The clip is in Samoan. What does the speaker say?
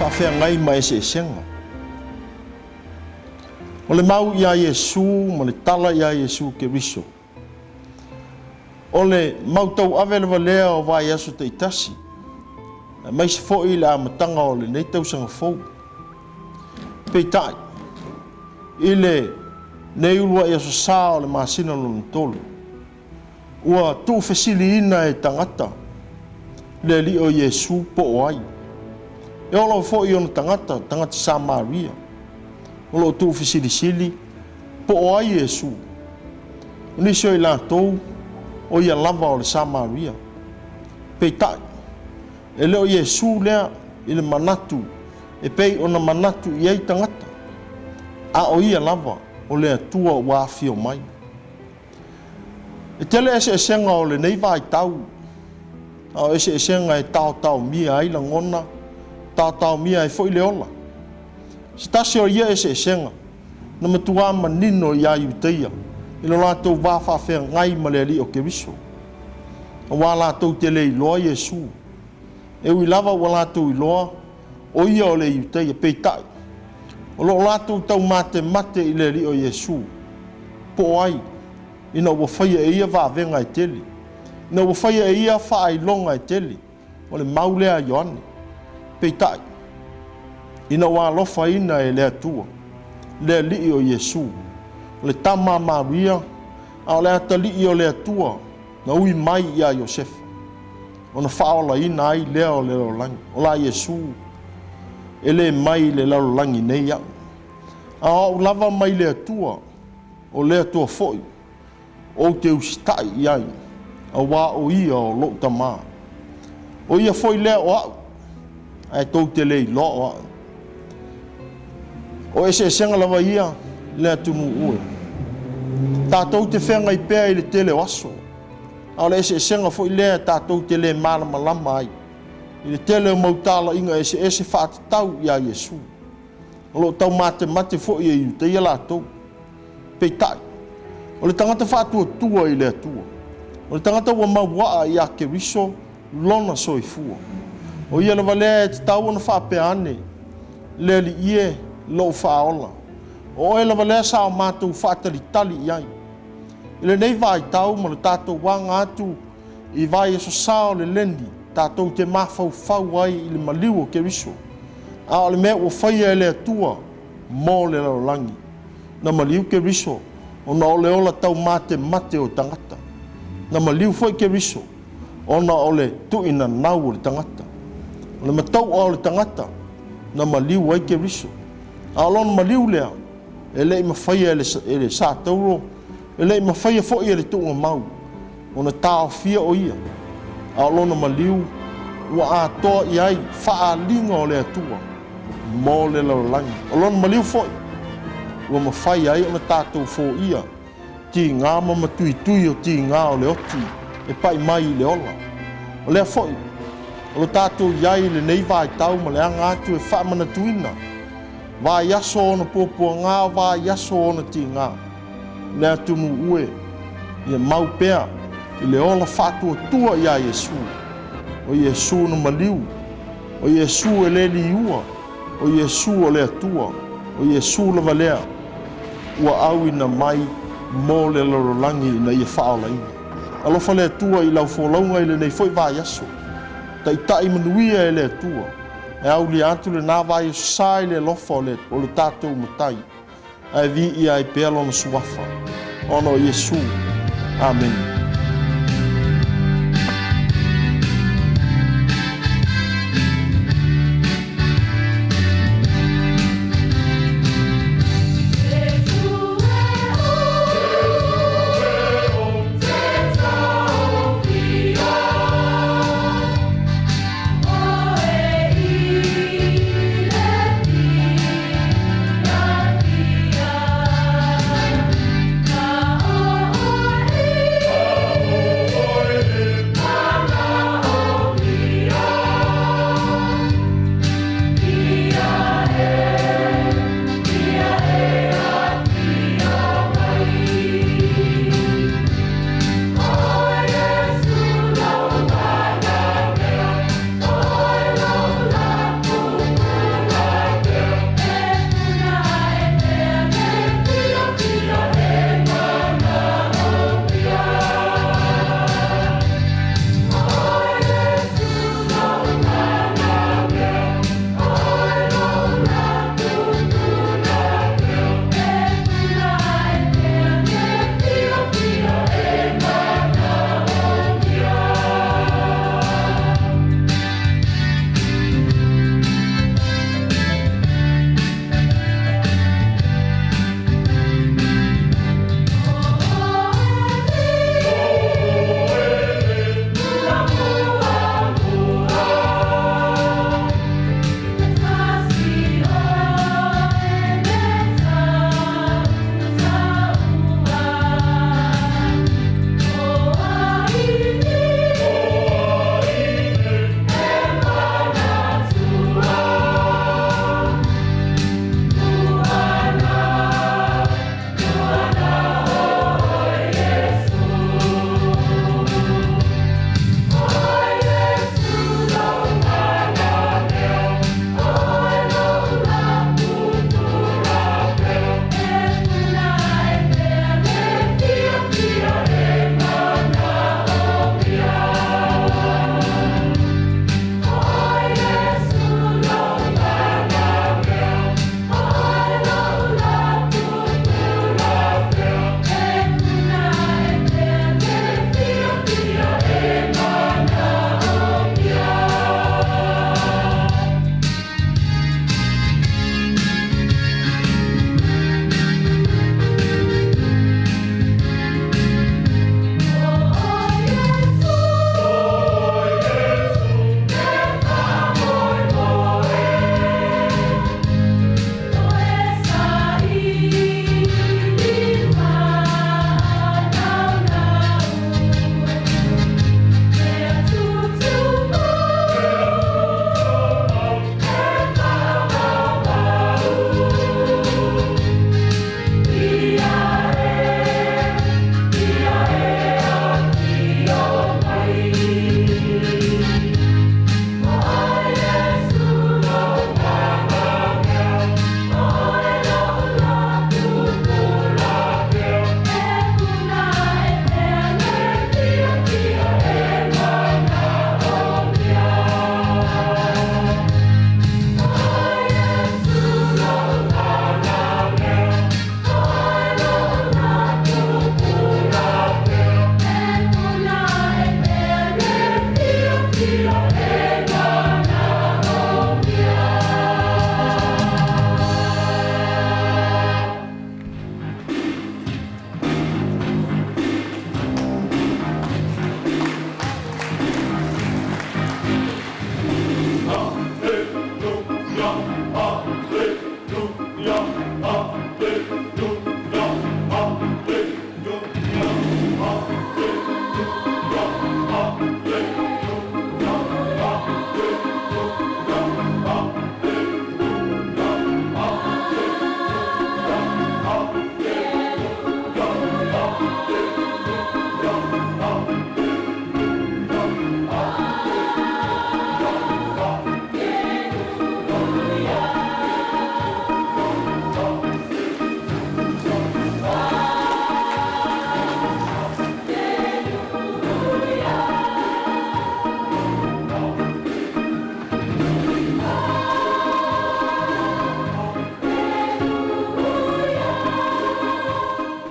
Faafeagai ma eseesega. O le mau iā Iesu ma le tala iā Iesu Keriso. O le mau tauave lava lea o vaiaso taitasi, aemaise foi i le amataga o lenei tausaga fou. Peitai, i lenei uluai aso Sa o le masina lona tolu, ua tuufesiliina e tagata le Alii o Iesu po o ai. E oo lava foi i ona tagata, tagata Samaria, o lo o tuufesilisili po o ai Iesu. O nisi o i latou, o ia lava o le Samaria. Peitai, e le o Iesu lea i le manatu e pei ona manatu i ai tagata, a o ia lava o le Atua ua afio mai. E tele eseesega o lenei vaitau, a o eseesega e taotaomia ai lagona, taotaomia ai foi le ola. Se tasi o ia eseesega na matuā manino iā Iutaia i lo latou va faafeagai ma le Alii o Keriso, aua latou te le iloa Iesu. E ui lava ua latou iloa o ia o le Iutaia, peitai, o lo o latou taumatemate i le Alii o Iesu, po o ai, ina ua faia e ia vavega e tele, ina ua faia e ia faailoga e tele, o le mau lea a Ioane. Peitai, ina ua alofaina e le Atua le Alii o Iesu, o le tama a Maria, a o le atalii o le Atua na ui mai iā Iosefa, ona faaolaina ai lea o le lalolagi. O la Iesu, e le mai i le lalolagi nei au, a o au lava mai le Atua, o le Atua foi ou te usitai i ai, aua o ia o lou Tama. O ia foi lea o au, ae tou te le iloa o au. O eseesega lava ia le atunuu e. Tatou te feagai pea i le tele o aso, a o le eseesega foi lea tatou te le malamalama ai i le tele o mau talaiga eseese faatatau iā Iesu. O lo o taumatemate foi e Iutaia latou. Peitai, o le tagata faatuatua i le Atua, o le tagata ua mauaa iā Keriso lona soifua, o ia lava lea e tatau ona faapea ane, Le Alii e, lou Faaola, o oe lava lea sa o matou faatalitali i ai. I lenei vaitau ma le tatou aga atu i vaiaso sa o le leni, tatou te mafaufau ai i le maliu o Keriso, a o le mea ua faia e le Atua mo le lalolagi. Na maliu Keriso ona o le ola taumatemate o tagata. Na maliu foi Keriso ona o le tuuinanau o le tagata. O le matau'a o le tagata na maliu ai Keriso. A o lona maliu lea, e le i mafaia e le satauro, e le i mafaia foi e le tuugamau ona taofia o ia, a o lona maliu ua atoa i ai faaaliga o le Atua mo le lalolagi. O lona maliu foi ua mafai ai ona tatou foia tigā ma matuitui o tigā o le oti e pai mai i le ola. O lea foi, o lo tatou i ai i lenei vaitau ma le aga atu e faamanatuina vaiaso o ona puapuagā o vaiaso o ona tigā. Le atunuu e, ia mau pea i le ola faatuatua iā Iesu. O Iesu na maliu, o Iesu e le liua, o Iesu o le Atua, o Iesu lava lea ua auina mai mo le lalolagi ina ia faaolaina. Alofa le Atua i lau folauga i lenei foi vaiaso. Taitai manuia e le Atua, e aulia atu lena vaiaso sa i le alofa o le, o le tatou Matai, ae viia ai pea Lona Suafa, ona o Iesu. Amene.